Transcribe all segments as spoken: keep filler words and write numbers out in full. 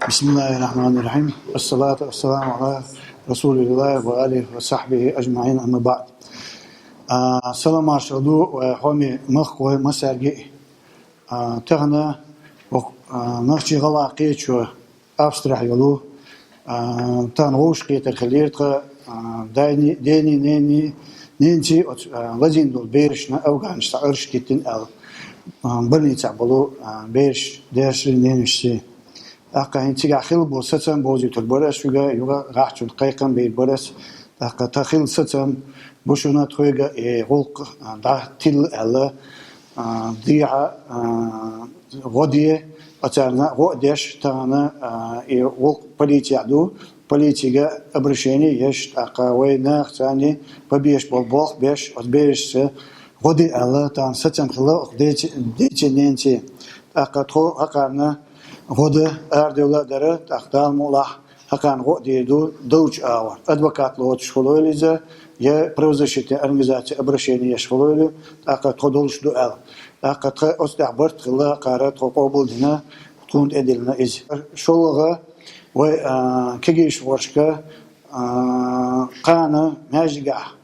بسم الله الرحمن الرحيم. الصلاة والسلام على رسول الله وآله وصحبه أجمعين. أما بعد. А, салам-маршал ду, а, хьоме махкой массарги. А, тахана, а, нахчи гала кечо Австрия йолу. А, тан вовш кхетар хилиртха, а, дайни, дени, нени, ненци, оц, а, лазин дул бершна афганш са арш китин ал. А, больница болу, а, берш, дершли неншси. ТӀаккха хӀинцига хила бу сацам бовзуьйтур барас шуьга, юга гӀахчун кхайкхам бийр барас. ТӀаккха та хила сацам бу шуна тхоьга и гӀуллакх, а, дӀа тилла аьлла, а, дехьа, а, гӀо де, оцарна гӀо а деш, тахана, а, и гӀуллакх полиция ду, полицига обращение еш, тӀаккха вай нах царни побеш бол болх беш, оц берашца гӀо де аьлла, тахана сацам хила, ох, деци, деци, ненци. ТӀаккха тхо хакарна гӀо да, арадевла а дара, тӀаккха Дала мукълахь хакарна гӀо а дийр ду, долчу агӀор. Адвокат лоцуш хуьлойла иза, я правозащитная организация обращение еш хуьлойла, тӀаккха тхо долуш ду аьлла. ТӀаккха тха оцу тӀехь барт хилла, кхара тхо къобалдина, тхуна тӀедиллина иза. ШолгӀа вай, а, кегийш воршка, а, кхана маьждигахь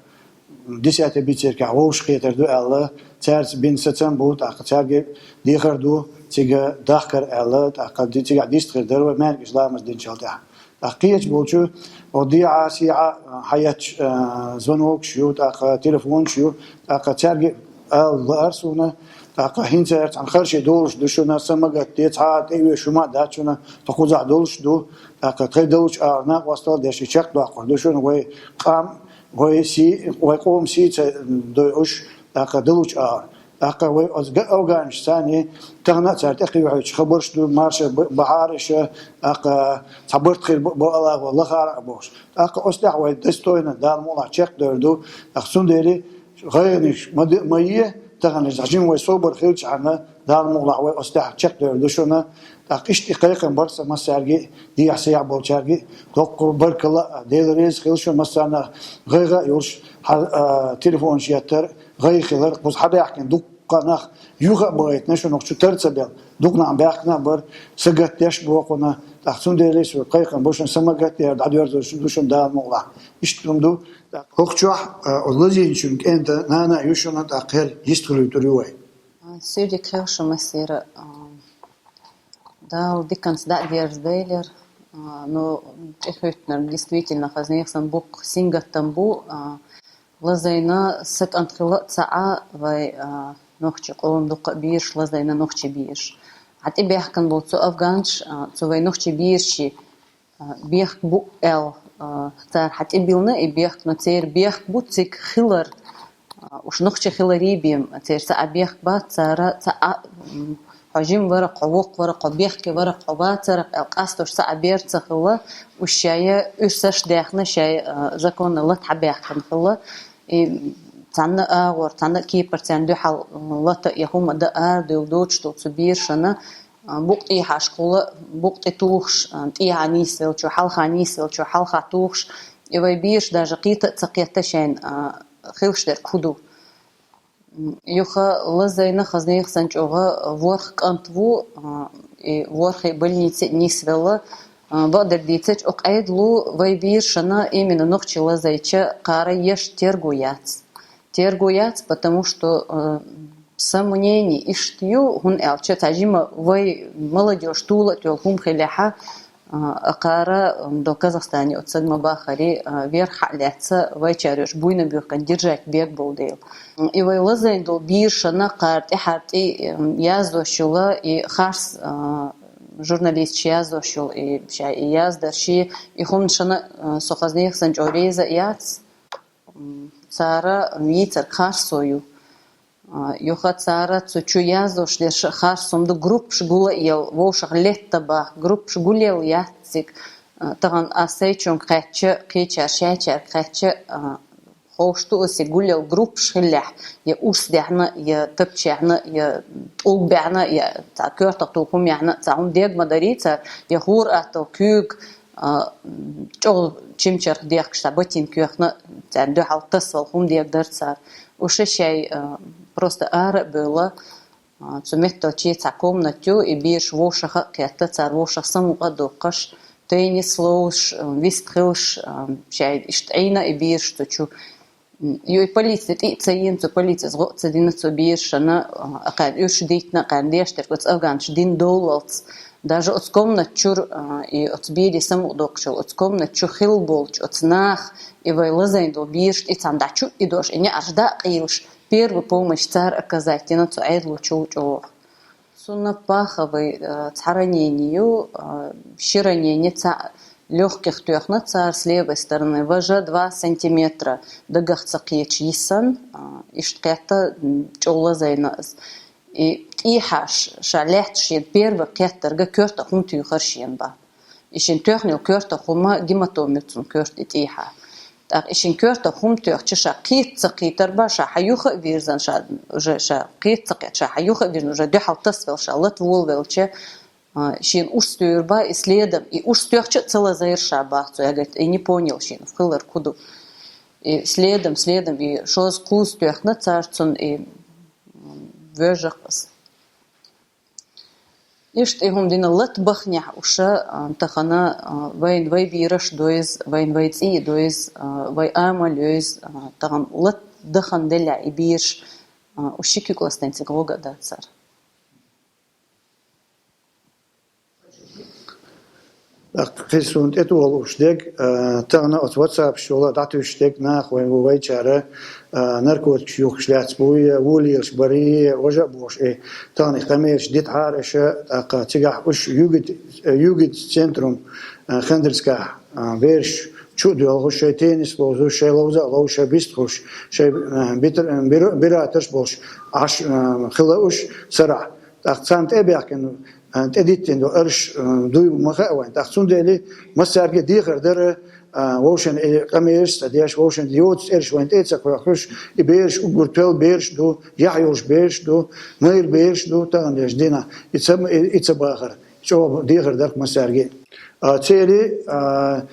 десятый бицеркахь вовш кхетар ду аьлла, цаьрца бина сацам бу, тӀаккха цаьрга дехар ду, цига дахкар аьлла, тӀаккха ди-, цигахь дистхир дара вай маьркӀаж ламаз динчул тӀаьхьа. ТӀаккха кхеча болчу, о, дехьа, сехьа, хьаетташ, а, звонокаш ю, тӀаккха телефонаш ю, тӀаккха цаьрга ала лаар суна, тӀаккха хӀинца цхьана харше долуш ду шуна, са ма гатде, цхьа а тӀеоьшу хӀума а дац шуна, тхо кхузахь долуш ду, тӀаккха тхайн долчу агӀор накъостал деш и чекхдоккхур ду шуна, вай къам, вай сий, вай къоман сий ца дойуш, тӀаккха долчу агӀор. ТӀаккха вай оцу га-, афганаш санна, тахана а цара тӀекхоьхьуьйтуш хабарш ду, марша б-, бахьара иша, тӀаккха цхьа барт хир б-, бакъала вай лахара а бохуш. ТӀаккха оцу тӀехь вай достойно Дала мукълахь чекхдевр ду, тӀаккха цундела гӀайгӀанаш ма д-, ма е, тахана жима вай собар хилчахьана, Дала мукълахь вай оцу тӀехь чекхдевр ду шуна, тӀаккха иштта и кхайкхам бар сан массаьрга а, дехьа-сехьа болчаьрга а, доккха баркалла а, Дела реза хила шун массарна, гӀайгӀа а йолуш, хьан, а, телефонаш еттар, гӀайгӀа хилар, кхуза хьабаьхкина дуккха нах, юха а бахийтина шуна, чу тар ца бел, дукха нах баьхкина а бар, сагатдеш бохуна, тӀаккха цундела со кхайкхам бу шуна, са ма гатдера, дӀадоьрзур ду шуна Дала мукълахь. Иштта хӀума ду, тӀаккха хӀокху чохь, а, оцу лазийначун кӀентан нана а ю шуна, тӀаккха хӀара йистхуьлуьйтур ю вай. А, суьйре кхел шу массера, а, Дала диканца дӀа а дерзадайлера, а, ну, тӀехуьттинарг действительно хаза нехан сан буккха сингаттам бу, а, лазайна са кӀант хилла а ца Ӏа, вай, а, нохчи къоман дуккха а бийраш, лазайна нохчи бийраш. Хьан тӀе баьхкина болу цу афганаш, а, цу вай нохчи бийраши, а, бехк бу аьлла, а, цара хьан тӀе билна и бехк, но церан бехк бу цига хилар, а, уьш нохчи хиларий бен, церан ца Ӏа бехк бац, цара ца Ӏа, м, хьо жима вара, хьо воккха вара, хьо бехке вара, хьо вацара, аьлла къастош ца Ӏа бер ца хилла, уьш шая уьрсаш даьхна, шая, а, законна латахьа баьхкина хилла. И цхьанна а агӀор, цхьанна а кепара царна дуьхьал, м, лата я хӀума дан арадевлла доцуш долу цу бийрашна, а, букъ тӀехьашкахула, букъ тӀе тухуш, а, тӀехьа нийсвеллачо, хьалха нийсвеллачо, хьалха тухуш, и вай бийраш даже кхета а ца кхетта шайна, а, хилаш дерг хӀун ду. М, юха лазайна хаза нехан сан чӀогӀа ворхӀ кӀант ву, а, и ворхӀе больнице а нисвелла, а, бакъдерг дийцича, оцу Ӏедало вай бийрашна именно нохчи лазайча кхара еш терго яц. Терго яц, потому что, а, сан мнение иштта ю, хӀунда аьлча цхьа жима вай молодёжь тула а тоьлла хӀума хилехьа, а, кхара, м, до Казахстане оццаг ма бахари, а, верхьа а лаьцна, вайчара йолуш буйна буьйхкан держать бегболу дела. И вай лазайн долу бийрашна кхара тӀаьхьара тӀе, м, яздош йолу и харц, а, журналисташ яздош йолу и ша и яздарши, и хӀуманашна, а, со хаза нехан сан чӀогӀа реза а яц. М, цара йийцарг харцо ю. А, юха цара цу чу яздош дерш харц хӀума ду, группаш гулъелла, вовшах летта баха, группаш гулъелла яц цига. А, тахана ас сайчунга кхаьчча, кхечара шайчаьрга кхаьчча, а, ховш ду аса гулъелла группаш хиллехь, я урс даьхна, я тапчаьхна, я тӀулг баьхна, я цхьа коьртах туху хӀума яьхна, цхьа хӀума дегма дарий цара, я хӀора аттал куьйга, а, чӀогӀа чимчарх дехкаш цхьа ботинка йоьхна, царна дуьхьал тасвала хӀума дегдар цара. Уьш шай, а, просто ара а бевлла, А, цу меттаче цхьа комнат ю, и бераш вовшах а кхетта, цар вовшах самукъа а доккхаш, теннис ловзаш, а, вист хилаш, а, шоай иштта Ӏийна и бераш цу чу. М, ю и полици тӀе а ца йина, цу полицес гӀо а ца дина цу берашна, а, кхарна уьш дийттина, кхарна деш дерг оцу афганцаша дина довллалц. Даже оцу комнат чуьра, а, и оцу берийн самукъадоккхучул, оцу комнат чу хилла болчу оцу наха, и вай лазийна долу бераш тӀе цхьаьна дӀа чу а идош, и неӀарш дӀа а къийлаш, первый помощь цара оказать дина цу Ӏедало чу чӀогӀа. Цунна паховый, э, цхьа ранение ю, э, ши ранение цхьаъ лёгких тоьхна цара с левой стороны, важа два сантиметра дагах ца кхеташ йисна, э, иштта кхетта, м, чӀогӀа лазийна иза. И тӀехьа ш-, ша лаьтташ шена первый кхеттарга коьртах хӀума туьйхира шена бах. И шен тоьхна йолу коьртах хӀума гематома ю цунна коьрта тӀехьа. ТӀаккха и шен коьртах хӀума тоьхча, ша кхета ца кхийтар бах, ша хьан юха а вирзина, ша уже ша кхета ца кхетта, ша хьан юха а вирзина, уже дуьхьал тасавелла, ша лата волавелча, а, шена урс туьйхира бах, и следом, и урс тоьхча а ца лазийра ша бах цо, я говорит, и не понял шена хилар хӀун ду. И следом, следом, и шозза кхузза тоьхна цара цунна, и, м, вожах ас. Иштта и хӀума дина лата баханехь уьш, а, тахана, а, вайна вай бераш а дойза, вайна вай цӀий а дойза, а, вай амал а йойза, а, тахана лата дахана делахь и бераш, а, уьш ши куьг ластанца гӀога а дацара. ТӀаккха кхин суна тӀетоха лууш дерг, а, тахана оцу WhatsApp-аш йолу дӀатуьйсуш дерг наха вайн ву вайчара, а, наркотикаш юхкуш лаьцна буй, вуо лелаш барий, важа а бохуш, и тахана и къамелаш дитахьара аша, тӀаккха цигахь уьш югит-, югит-центрум, а, Хендрицкахь, а, бераш чу а доьлхуш, шайн теннис ловзуш, шайн ловза а ловзуш, шайн бистхуш, шайн, а, битр-, а, бира-, биратарш а болуш, Ӏаш, а, хила уьш сарахь. ТӀаккха царна тӀе а баьхкина, а, тӀедиттина ду арш, а, дуй ма хаьа вайн. ТӀаккха цундела массаьрга а дехар дара, а, вовшашна и къамелаш а ца деш, вовшашна йоцу цӀераш вайн тӀе а ца кхоьхьуш, и бераш уггар тоьлла бераш а ду, яхь йолуш бераш а ду, майра бераш а ду, тахана деш дина. И ца, и, и ца бахара. ЧӀогӀа дехар дара массаьрга а. А, церий, а,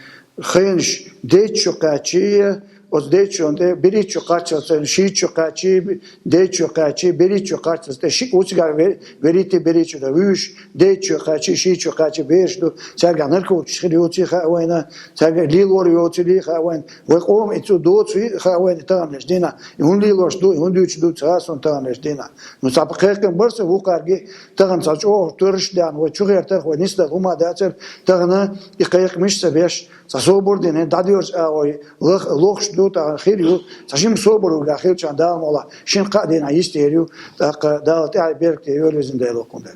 хенаш дейтта чу кхаьччий, оцу дейтта чунна тӀе берхӀитта чу кхаччалц, шийтта чу кхаьччий, дейтта чу кхаьччий, берхӀитта чу кхаччалц тӀе шиъ ву цигахь ве-, берхӀитта, берхӀитта чу дан вуьйш, дейтта чу кхаьччий, шийтта чу кхаьччий бераш ду, цаьргахь наркотикаш хир йоций хаьа вайна, цаьргахь лелор йоций хаьа вайна, вай къоман и цу доций хаьа вайна тахана деш дина. И хӀунда лелош ду, и хӀунда дуьйцуш ду, ца хаьа суна тахана деш дина. Ну, цхьа кхайкхам бара сан вукхаьрга, тахана цхьа чӀогӀа туьраш а даьхна, вай чу гӀертарх вай нисдала хӀума дацара, тахана и кхайкхамаш а ца беш, цхьа собар дина, дӀадоьрзу агӀой лах-, лохуш ду, тахана хир ю, цхьа жима собар вигахь хилчахьана Дала мукъ лахь, шина-кхаа дийнахь йистер ю, тӀаккха Дала тӀаьхье беркате йойла везан Дела хӀокхунна.